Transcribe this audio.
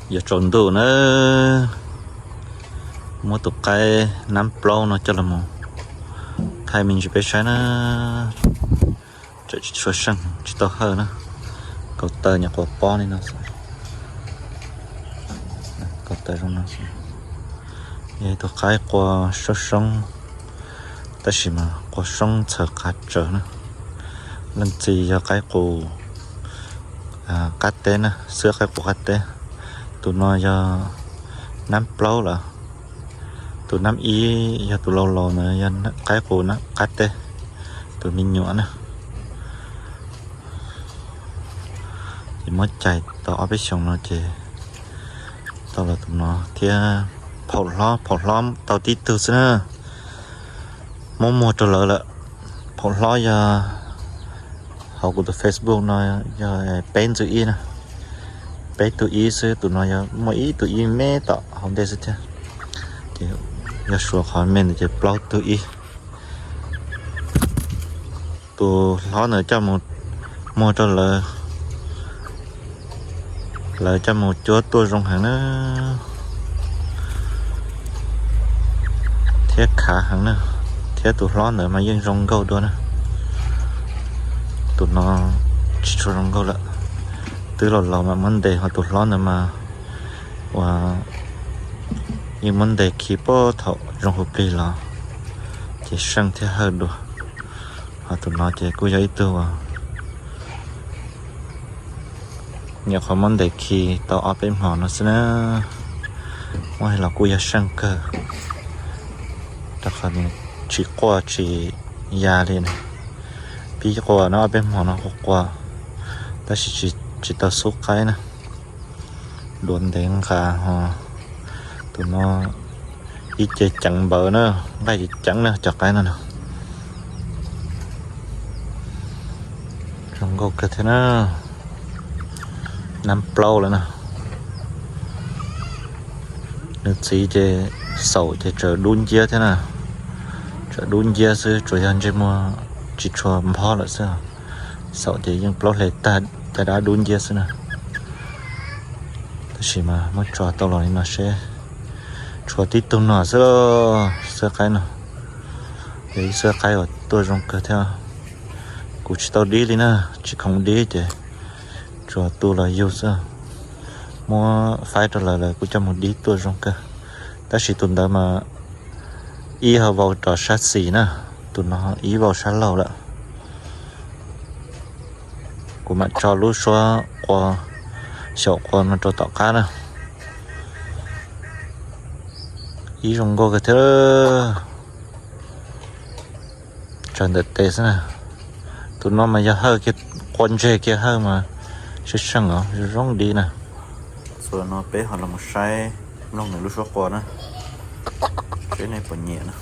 Yuav tsaus ntuj na, muab tus qaib nab plaub no coj los mus thaij me ntsis peb saib na. Tseem tsis tshua seej, tsis tau hawj na. Kaus taw nyuam qhuav pob li no xwb. Kaus taw zoo no xwb. Yog ib tug qaib qua soob soob, tab sis mas qua soob txhawv qav tsawv na. Leej txiv yog qaib qus qab teb na, xwb qaib qus qab teb. Tus no yog nab plaub lawm. Tus nab ib yog tus laus laus na, yog qaib qus qab teb, tus me nyuam na. Ces muab cais tau ob peb xyoos no ces tau los tus no thiab. Phaum hlob, phaum hlob tau tib tug xwb na, muab muag rau lawv lawm. Phaum hlob yog hauv kuv tus Facebook no yog peb ntxwv ib na, peb tug ib xwb. Tus no yog muaj ib tug ib me tom hauv ntej xwb thiab. Ces yog suav qhov me ntawd ces plaub tug ib. Tus hlob ntawd coj mus muag rau lawv, lawv coj mus cuab tuaj zoo heev na, thiab khav heev na. Thiab tus hlob ntawd mas yeej zoo nkauj dua na. Tus no tsis tshua zoo nkauj lawm, twb laus laus mas muab ntes, ho tus hlob ntawd mas ua yeej muab ntes khi puag thaum zoo hu plig los ces seej thiab hawj dua. Ho tus no ces kuj yog ib tug nyuam qhuav muab ntes khi tau ob peb hmo no xwb na. Muab hais los kuj yog seej kawg, rau qhov tsis quaj tsis ya li na. Pib quaj no ob peb hmo no quaj quaj, tab sis tsis tau xub qaib na. Duav ntev nqa ho tus no ib ce ceev npaws na, nqaij ceev ceev na cov qaib no na. Zoo nkauj kawg thiab na, nab plaub lawm na. Nws txiv ces xaum ces tseem dub nciab thiab na, tseem dub nciab xwb, tsuas yog ntsej muag tsis tshua nphob lawm xwb. Xaum ces yeej plaub hle tag, caj dab dub nciab xwb na. Tab sis mas muab tso tau los li no seb, tshuav tib tug no xwb, xwb qaib no. Yog ib xwb qaib uas tuaj zoo kawg thiab. Kuv tsis tau dib li na, tsis khoom dib ces tsuas tu los yug xwb. Muab faib rau lawv, lawv kuj coj mus dib tuaj zoo kawg. Tab sis tus ntawd mas ib ho vau rov sab xis na, tus no ib vau sab laug lawm. Kuv mam tso lub suab qua, xyaum qua no rau tom qab na. Ib zoo nkauj kawg thiab. Tsawg ntawm tes xwb na. Tus no mas yog hawj kiag, qua ntseg kiag hawj mas seej seej os, zoo zoo dib na. Txuas no peb ho los saib mloog nws lub suab qua na, seb nej puas nyiam na.